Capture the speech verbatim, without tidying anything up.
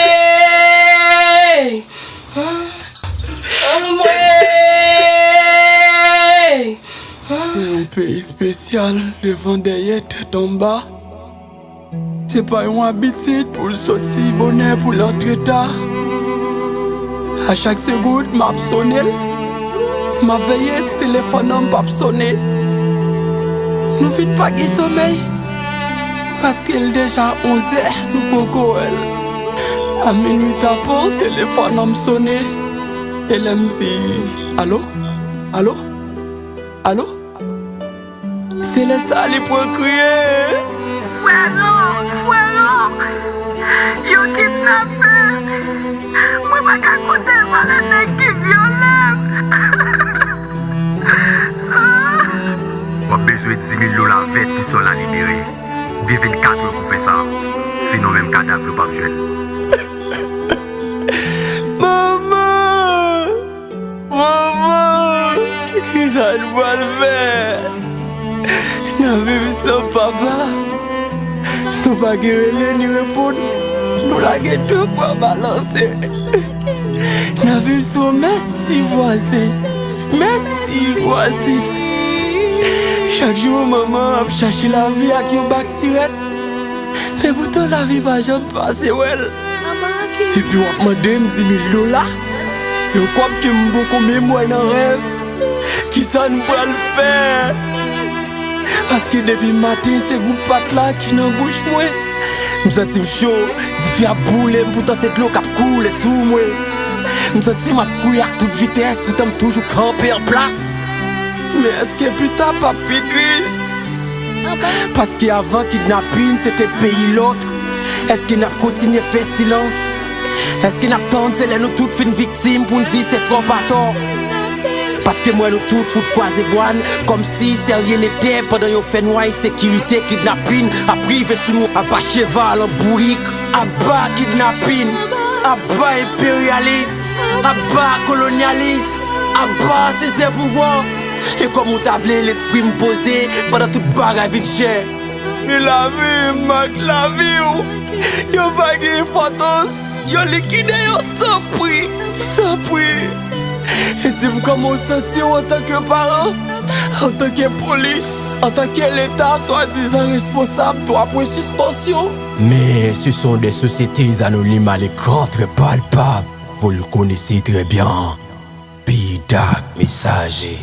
Anmwey! Anmwey! Yon peyi espesyal, devan, dèyè, tèt anba. Se pa yon abitid pou l soti bonè, pou l antre ta. A chak segonn, m ap sone l. M ap veye si telefòn nan p ap sone. Nou vin pa gen somèy. Paske l deja onzè, nou poko wè l. A minui tapan, telefòn nan m sone. E lè m di, "Alo? Alo? Alo?" Se lè sa a li pran kriye. Frèlo, frèlo, yo kidnape m. Mwen pa ka konte valè nèg ki vyole m. W ap bezwen di mil dola vèt pou sè w la libere. Ou gen vennkat è pou fè sa. Sinon, menm kadav yo p ap jwenn. Manman! Manman, kisa n pral fè? N ap viv san papa. Nou pa gen rele ni reponn. Nou lage de bra balanse. N ap viv sou mèsi vwazen. Mèsi vwazen. Chak jou, manman ap chache lavi ak yon bak sirèt. Men poutan lavi pa janm pase wè l. Epi w ap mande m di mil dola? Yon kòb ke m poko menm wè nan rèv. Kisa n pral fè? Paske depi maten se gout pat la ki nan bouch mwen. M santi m cho, dife ap boule m, poutan se dlo k ap koule sou mwen. M santi m ap kouri ak tout vitès, poutan m toujou kanpe an plas. Men èske pita p ap pi tris? Paske avan kidnapin, se te peyi lòk. Èske n ap kontinye fè silans? Èske n ap tann se lè nou tout fin viktim pou n di se twòp atò? Paske m wè nou tout fout kwaze bwa n, kòmsi se ryen nete, pandan yon fènwa ensekirite, kidnapin ap rive sou nou. Aba cheval an bourik, aba kidnapin, aba enperyalis, aba kolonyalis, aba tizè pouvwa. E kòm ou ta vle, lespri m poze pandan tout bagay vin chè. Men lavi m ak lavi w, yo pa gen enpòtans, yo likide yo san pri, san pri. E di m kòman w santi w antanke paran, antanke polis, antanke Leta swadizan responsab twa pwen sispansyon. Mais ce sont des sociétés anonymes à l'écran très palpables. Vous le connaissez très bien. P Dark Messager.